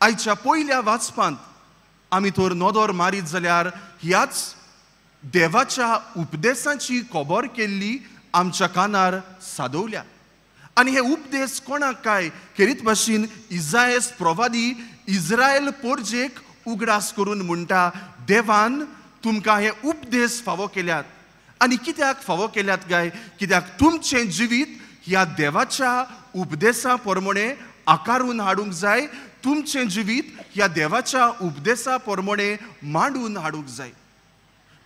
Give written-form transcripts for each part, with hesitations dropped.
आयच्या पयल्या वाचपांत आमी तर नदर मारीत जाल्यार ह्याच देवाच्या उपदेसाची खबर केल्ली आमच्या कानार सादवल्या. आनी हे उपदेस कोणाक काय खेरीत भाशेन इजायस प्रवादी इस्रायल पोरजेक उगडास करून म्हणटा, देवान तुमकां हे उपदेस फावो केल्यात. आनी कित्याक फावो केल्यात काय? कित्याक तुमचें जिवीत ह्या देवाच्या उपदेसा प्रमाणे आकारून हाडूंक जाय, तुमचें जिवीत ह्या देवाच्या उपदेसा प्रमाणे मांडून हाडूंक जाय.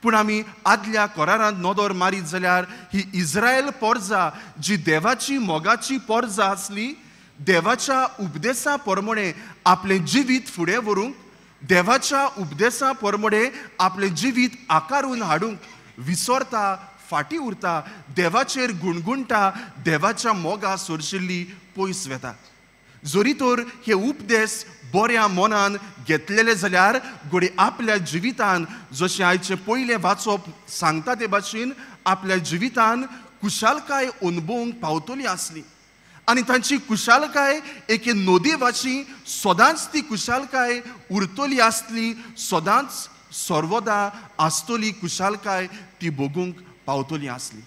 पूण आमी आदल्या करारांत नदर मारीत जाल्यार ही इस्रायल पोरजा जी देवाची मोगाची पोरजा आसली, देवाच्या उपदेसा प्रमाणे आपलें जिवीत फुडें व्हरूंक, देवाच्या उपदेसा प्रमाणे आपलें जिवीत आकारून हाडूंक विसरता, फाटीं उरता, देवाचेर गुणगुणटा, देवाच्या मोगा सोरशिल्ली पयस वेता. जरी तर हे उपदेस बऱ्या मनान घेतलेले जाल्यार घडये आपल्या जिवितान, जशें आयचें पयलें वाचप सांगता ते भाशेन, आपल्या जिवितान कुशालकाय अनुभवूंक पावतली आसली. आनी तांची कुशालकाय एके नदी वाशी सदांच ती कुशालकाय उरतली आसली, सदांच सर्वदा आसतली कुशालकाय ती भोगूंक पावतली आसली.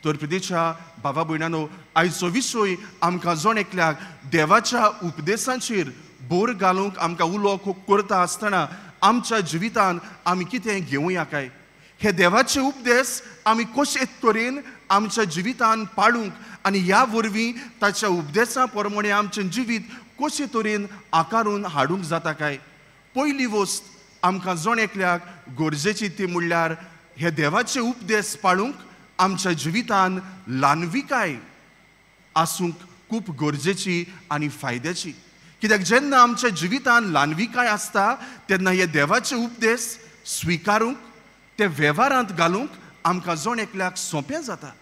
तर प्रदेशा बाबा भयणानो, आयचो विशय आमकां जण एकल्याक देवाच्या उपदेसांचेर भर घालूंक आमकां उलो करता आसतना आमच्या जिवितान आमी कितें घेवया काय? हे देवाचे उपदेस आमी कशे तरेन आमच्या जिवितान पाळूंक आनी ह्या वरवीं ताच्या उपदेसा प्रमाणे आमचें जिवीत कशे तरेन आकारून हाडूंक जाता काय? पयली वस्त आमकां जण एकल्याक गरजेची ती म्हणल्यार हे देवाचे उपदेस पाळूंक आमच्या जिवितान ल्हानविकाय आसूंक खूब गरजेची आनी फायद्याची. कित्याक जेन्ना आमच्या जिवितान ल्हानविकाय आसता तेन्ना हे देवाचे उपदेस स्विकारूंक, ते वेव्हारांत घालूंक आमकां जण एकल्याक सोंपें जाता.